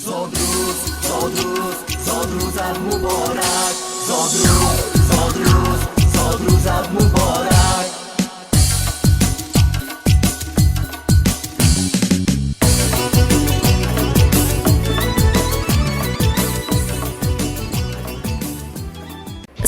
Зодрӯз, зодрӯз, зодрӯзат муборак. Зодрӯз, зодрӯз, зодрӯзат муборак.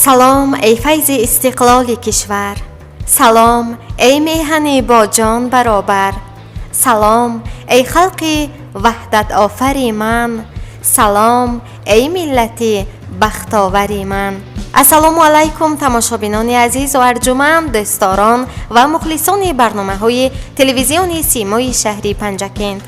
Салом, эй файзи истиқлоли кишвар, салом, эй меҳани бо ҷон баробар, салом, эй халқи ваҳдатофари ман, салом, эй миллати бахтовари ман. Ассалому алайкум, тамошобинони азизу арҷуманд, дӯстдорон ва мухлисони барномаҳои телевизиони Симои шаҳри Панҷакент.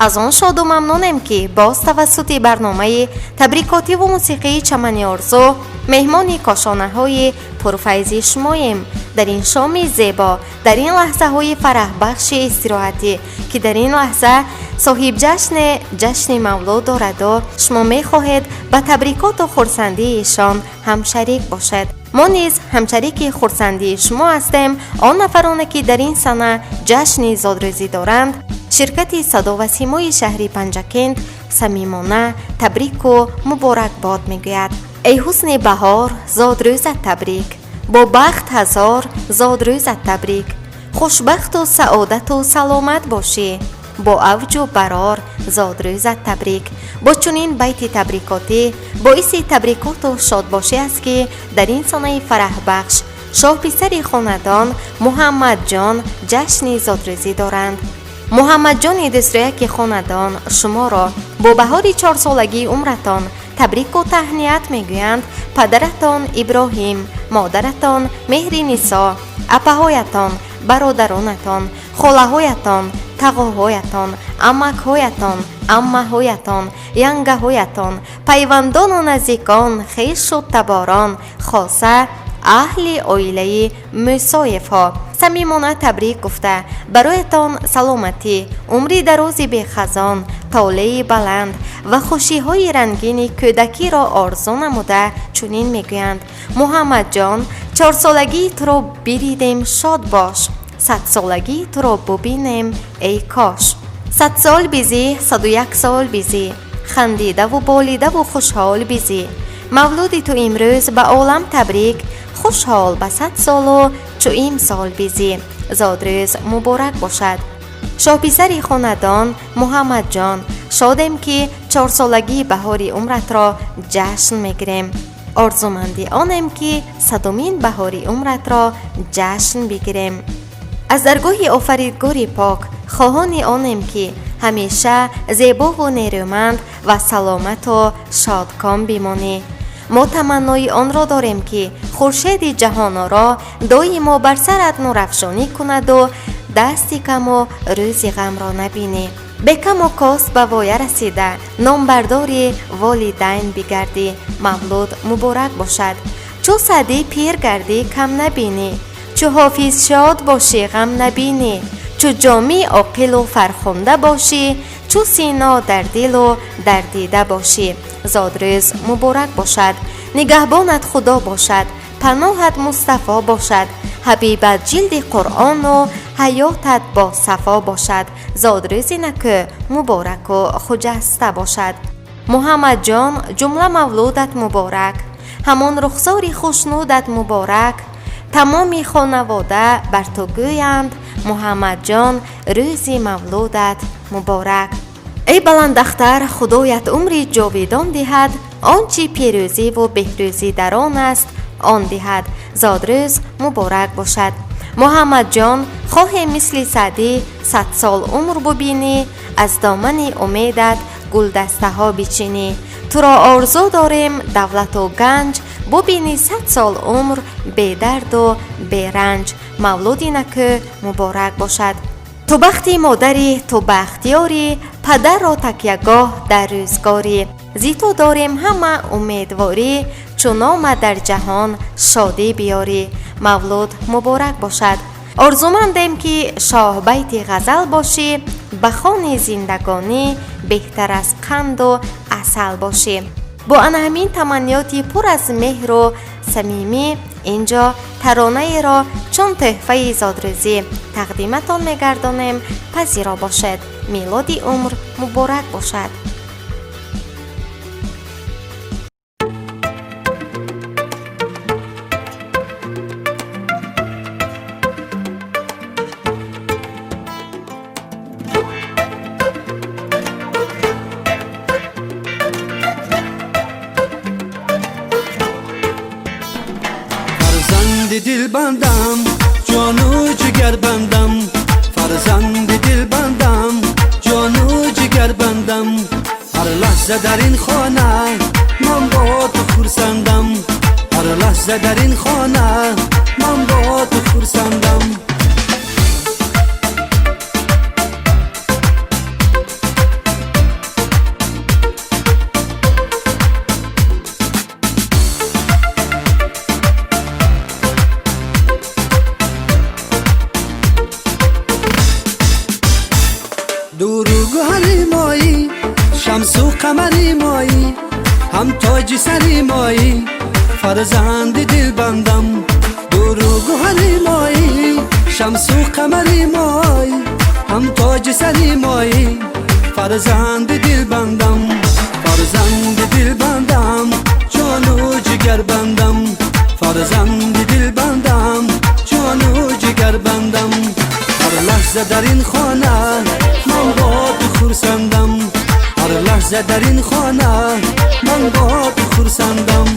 Аз он шоду мамнунем, ки боз тавассути барномаи табрикотиву мусиқии Чамани орзу меҳмони кошонаҳои пурфайзи шумоем. Дар ин шоми зебо, дар ин лаҳзаҳои фараҳбахши истироҳатӣ, ки дар ин лаҳза соҳибҷашне ҷашни мавлуд дораду шумо мехоҳед ба табрикоту хурсандии ишон ҳамшарик бошед. Мо низ ҳамшарики хурсандии шумо ҳастем. Он нафароне, ки дар ин сана ҷашни зодрӯзӣ доранд, ширкати Садо ва Симои шаҳри Панҷакент самимона табрику муборакбод мегӯяд. Эй ҳусни баҳор, зодрӯзат табрик, бо бахт ҳазор зодрӯзат табрик. Хушбахту саодату саломат бошӣ, бо авҷу барор зодрӯзат табрик. Бо чунин байти табрикотӣ боиси табрикоту шодбошӣ аст, ки дар ин сонаи фараҳбахш шоҳписари хонадон Муҳаммадҷон ҷашни зодрӯзӣ доранд. Муҳаммадҷони дӯстрӯяки хонадон, шуморо бо баҳори чорсолагии умратон табрику таҳният мегӯянд падаратон Иброҳим, модаратон Меҳринисо, апаҳоятон, бародаронатон, холаҳоятон, тағоҳоятон, амакҳоятон, аммаҳоятон, янгаҳоятон, пайвандону наздикон, хешу таборон, хоса аҳли оилаи Мӯсоевҳо самимона табрик гуфта, бароятон саломатӣ, умри дарози бехазон, толеи баланд ва хушиҳои рангини кӯдакиро орзу намуда чунин мегӯянд: Муҳаммадҷон, чорсолагии туро биридем, шод бош, садсолагии туро бубинем, эй кош. 100 сол бизӣ, 101 сол бизӣ, хандидаву болидаву хушҳол бизӣ. Мавлуди ту имрӯз ба олам табрик, хушҳол ба 100 солу чу имсол бизӣ. Зодрӯз муборак бошад, шоҳписари хонадон Муҳаммадҷон. Шодем, ки чорсолагии баҳори умратро ҷашн мегирем. Орзуманди онем, ки садумин баҳори умратро ҷашн бигирем. Аз даргоҳи офаридгори пок хоҳони онем, ки ҳамеша зебову нерӯманд ва саломату шодком бимонӣ. Мо таманнои онро дорем, ки хуршеди ҷаҳоноро доимо бар сарат нурафшонӣ кунаду дасти каму рӯзи ғамро набинӣ. Бекаму кост ба воя расида, номбардори волидайн бигардӣ. Мавлуд муборак бошад. Чу Саъдӣ пир гардӣ, кам набинӣ, чу Ҳофиз шод бошӣ, ғам набинӣ, чу Ҷомӣ оқилу фархунда бошӣ, чу Сино дар дилу дар дида бошӣ. Зодрӯз муборак бошад. Нигаҳбонат Худо бошад, паноҳат Мустафо бошад, ҳабибат ҷилди Қуръону ҳаётат бо сафо бошад. Зодрӯзи накӯ мубораку хуҷаста бошад. Муҳаммадҷон, ҷумла мавлудат муборак, ҳамон рухсори хушнудат муборак. Тамоми хонавода бар ту гӯянд: Муҳаммадҷон, рӯзи мавлудат муборак. Эй баландахтар, Худоят умри ҷовидон диҳад, он чӣ пирӯзиву беҳрӯзӣ дар он аст, он диҳад. Зодрӯз муборак бошад. Муҳаммадҷон, хоҳем, мисли Саъдӣ 100 сол умр бубинӣ, аз домани умедат гулдастаҳо бичинӣ. Туро орзу дорем давлату ганҷ, бубинӣ 100 сол умр бедарду беранҷ. Мавлуди накӯ муборак бошад. Ту бахти модарӣ, ту бахтиёрӣ, падарро такягоҳ дар рӯзгорӣ. Зи ту дорем ҳама умедворӣ, чун омад дар ҷаҳон шодӣ биёрӣ. Мавлуд муборак бошад. Орзумандем, ки шоҳбайти ғазал бошӣ, ба хони зиндагонӣ беҳтар аз қанду асал бошӣ. Бо ана ҳамин таманниёти пур аз меҳру самимӣ инҷо таронаеро чун тӯҳфаи зодрӯзӣ тақдиматон мегардонем. Пазиро бошед. Милоди умр муборак бошад. дилбандам, ҷону ҷигарбандам, фарзанди дилбандам, ҷону ҷигарбандам. Ҳар лаҳза дар ин хона ман бо ту хурсандам, ҳар лаҳза дар ин хона ман бо ту хурсандам. Дуру гӯҳари моӣ, шамсу қамари моӣ, ҳам тоҷи сари моӣ, фарзанди дилбандам. Дуру гӯҳари моӣ, шамсу қамари моӣ, ҳам тоҷи сари моӣ, фарзанди дилбандам. Фарзанди дилбандам, ҷону ҷигарбандам, фарзанди дилбандам, ҷону ҷигарбандам. Ҳар лаҳза дар ин хона ман бо ту хурсандам, ҳар лаҳза дар ин хона ман бо ту хурсандам.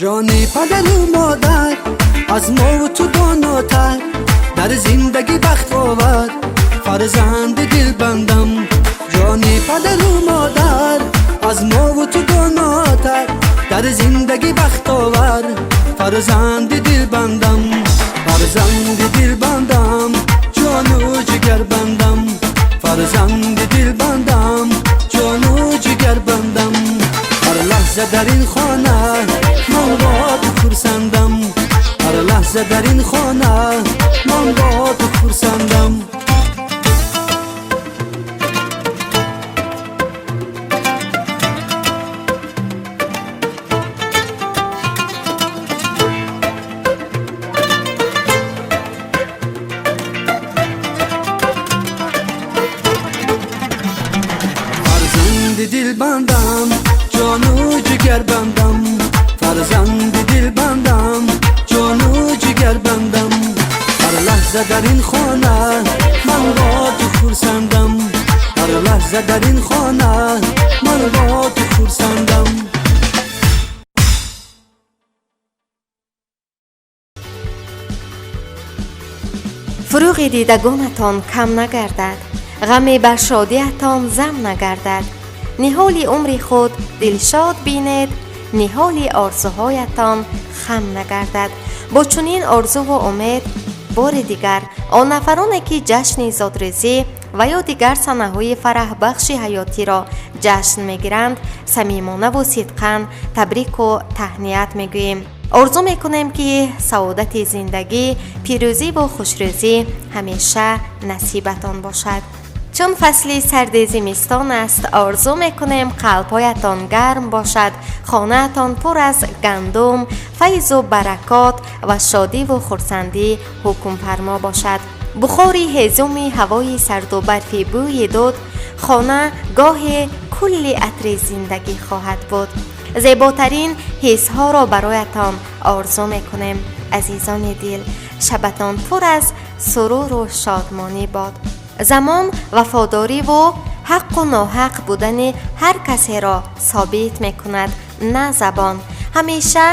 Ҷони падару модар аз мову ту донотар, дар зиндагӣ бахт овар, фарзанди дилбандам. Ҷони падару модар аз мову ту донотар, дар зиндагӣ бахт овар, фарзанди дилбандам. Фарзанди дилбандам, ҷону ҷигарбандам, фарзанди дилбандам, ҷону ҷигарбандам. Ҳар лаҳза дар ин хона ман бо ту хурсандам, ҳар лаҳза дар ин хона ман бо ту хурсандам. Фарзанди дилбандам, ҷону ҷигарбандам, фарзанди дилбандам, ҷону ҷигарбандам. Ҳар лаҳза дар ин хона ман бо ту хурсандам, ҳар лаҳза дар ин хона ман бо ту хурсандам. Фурӯғи дидагонатон кам нагардад, ғаме бар шодиятон зам нагардад. Ниҳоли умри худ дилшод бинед, ниҳоли орзуҳоятон хам нагардад. Бо чунин орзуву умед бори дигар он нафароне ки ҷашни зодрӯзӣ ва ё дигар санаҳои фараҳбахши ҳаётиро ҷашн мегиранд, самимонаву сидқан табрику таҳният мегӯем. Орзу мекунем, ки саодати зиндагӣ, пирӯзиву хушрӯзӣ ҳамеша насибатон бошад. Чун фасли сарди зимистон аст, орзу мекунем қалбҳоятон гарм бошад, хонаатон пур аз гандум, файзу баракот ва шодиву хурсандӣ ҳукмфармо бошад. Бухори ҳезуми ҳавои сарду барфи бӯи дуд хона гоҳе кулли атри зиндагӣ хоҳад буд. Зеботарин ҳиссҳоро бароятон орзу мекунем. Азизони дил, шабатон пур аз суруру шодмонӣ бод. Замон вафодориву ҳаққу ноҳақ будани ҳар касеро собит мекунад, на забон. Ҳамеша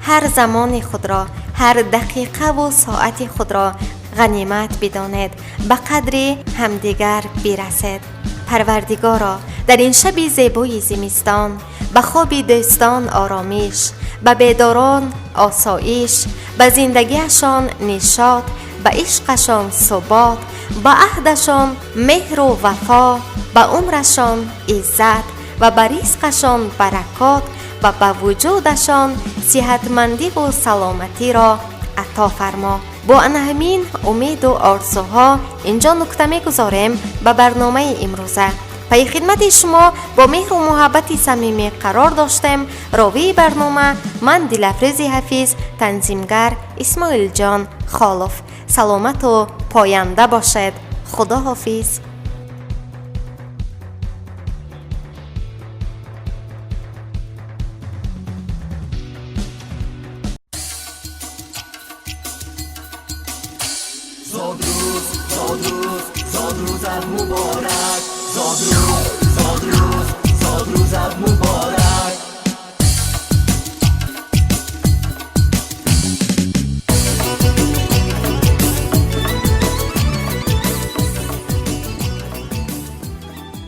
ҳар замони худро, ҳар дақиқаву соати худро ғанимат бидонед, ба қадри ҳамдигар бирасед. Парвардигоро, дар ин шаби зебои зимистон ба хоби дӯстон оромиш, ба бедорон осоиш, ба зиндагиашон нишот, ба ишқашон субот, ба аҳдашон меҳру вафо, ба умрашон иззат ва ба ризқашон баракот ва ба вуҷудашон сиҳатмандиву саломатиро ато фармо. Бо ана ҳамин умеду орзуҳо инҷо нукта мегузорем ба барномаи имрӯза. Пайи хидмати шумо бо меҳру муҳаббати самимӣ қарор доштем. Ровии барнома ман, Дилафрӯзи Ҳафиз, танзимгар Исмоилҷон Холов. Саломату поянда бошед. Худо ҳофиз. Зодрӯз, зодрӯз, зодрӯзат муборак! Зодрӯз, зодрӯз, зодрӯзат муборак!